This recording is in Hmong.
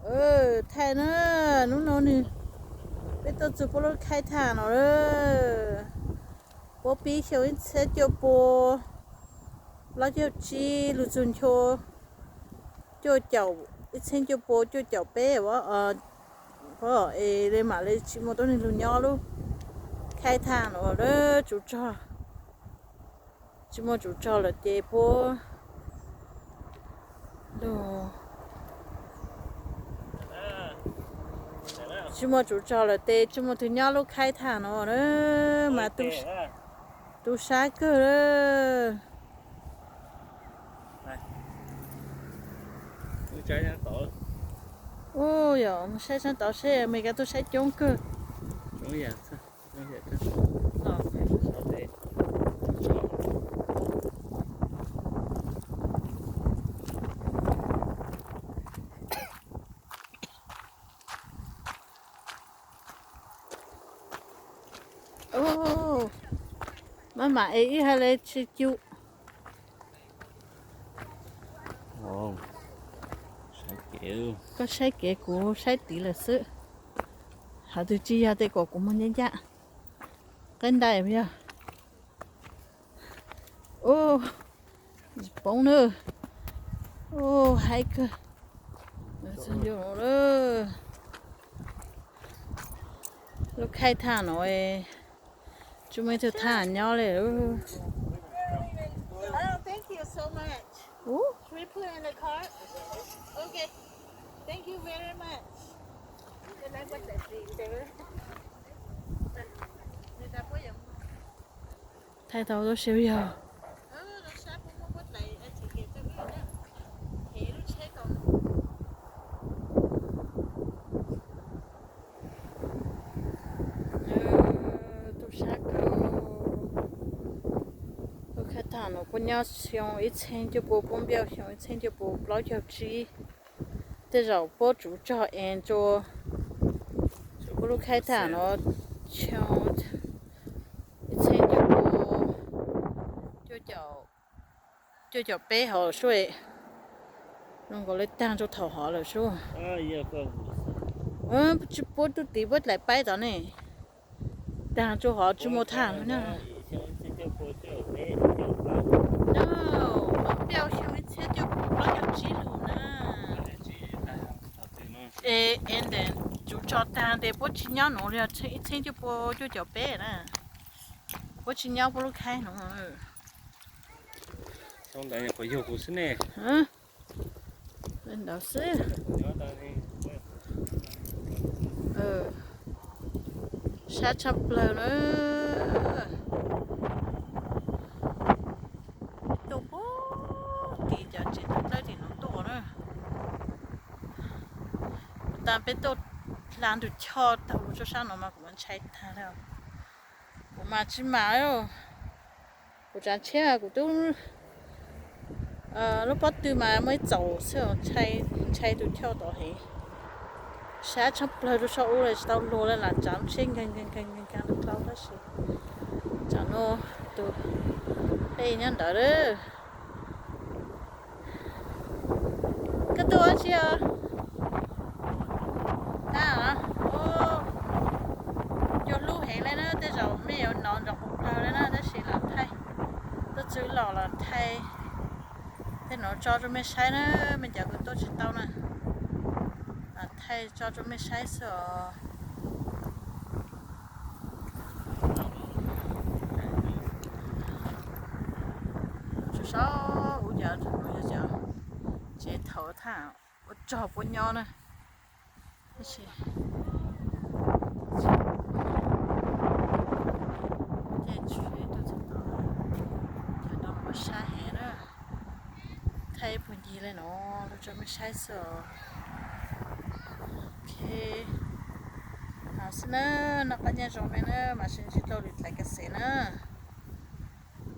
Thaij na, hnub no nws, peb tuaj txug puab lub khaib thaj no lawm. Puab pib xyoo ib txhiab cuaj pua plaub caug tsib lug txug ncho cuaj caum, ib txhiab cuaj pua cuaj caum peb, es le mam le tsis muaj tuab neeg lug nyob lub khaib thaj no lawm. Tsuv tsog, tsis muaj tsuv tsog lawm ces puab lug, tsis muaj tsuv tsog lawm tes tsis muaj tug nyob lub khaib thaj no na. Mas tu sab kawg. Ua yog mus saib sab tod seb Amelikas tuaj saib coob kawg. Maj mam es ib hais le tsis cum. Koj saib kev kuv saib tid lawm xwb. Hais twg tsis yog tes kom kuv moog ncaj ncaj. Qab ntais yog. Ub, poob na. Ub, haib kawg. Lub khaib thaj no tsis muaj ib tug thaj nyob li. Thaij tau lub siab yog. Tu sab kawg. Lub khaib thaj no puab nyob xyoo ib txhiab cuaj pua, puab npiaj xyoo ib txhiab cuaj pua plaub caug tsib. Tej zaum puab tsuv tsog es rua puab lub khaib thaj no xyoo ib txhiab cuaj pua cuaj caum peb hov lawm sub. Zoo nkaus le taag rua thaum hov lawm sub. Tsis puab tug tid puab dlaim paib tod ne. Taag rua hov tsis muaj thaj no. Puab npiaj xyoo ib txhiab cuaj pua plaub caug tsib lug na. Es ntawm tsuv tsog taag tes puab tsis nyob nuav li, ib txhiab cuaj pua cuaj caum peb na. Puab tsis nyob puab lub khaib nuav. Ntawd xwb. Sab tshaj plawg na. Tuaj puag tim cov tsev tub dlawb tim no tuaj na. Kuv tas peb tuaj hla ntug choj taug lug tsuj sab no mas kuv mas ntshai tag li. Kuv mas tsis mas, kuv tsav tsheb kuv tub lub pob tw mas muaj ib txaus xwb, ntshai tus choj tod heev. Sab tshaj plawg rua saum ub li, tsis tau luag li, lam tsav tsheb nkeeg nkeeg nkeeg nkeeg nkeeg rau plaub tab sis tsam no tus peb nyob ntawd lawm. Koj tuaj ua tsi os? Cua hlub heev li na, tej zaum mej yuav nov nrov qhuav plawg li na, tab sis lam thaij, tuaj txug los lam thaij tej nuav tso rua mej saib na, mej cov kws tuaj tsis tau na, lam thaij tso rua mej saib xwb os. Saum saum ub cas yog cov tsev thaum thaj ua rog puab nyob na. Tab sis ces tsuas tuaj txog tod, cov no ua sab heev na. Thaij puag ncig li no rau mej saib xwb os. Ok, no xwb na, noj qab nyob zoo nej na, mam sib ntsib dlua lwm daim kas xes na.